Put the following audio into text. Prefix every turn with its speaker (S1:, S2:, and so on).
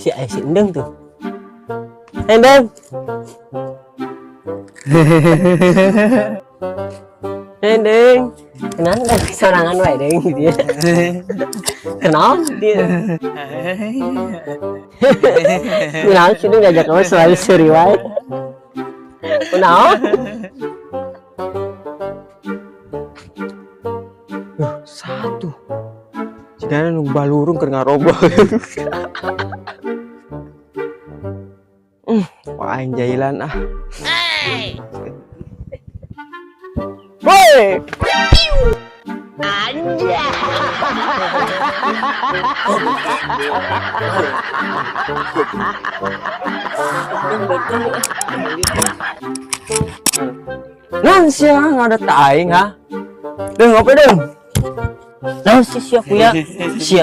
S1: Si aya si Endeng tuh. Endeng. Endeng. Kenal kan sorangan wae deng gitu ya. Kenal dia. Kenal sih ngajak kamu selalu seri wae. Kenal. Satu. Jigana nu balurung keur ngarobrol. Wah, aing jailan ah. Woi. Nan sia ngadat ka aing ha? Deung ngopi deung. Naon sih sia kuya? Sia.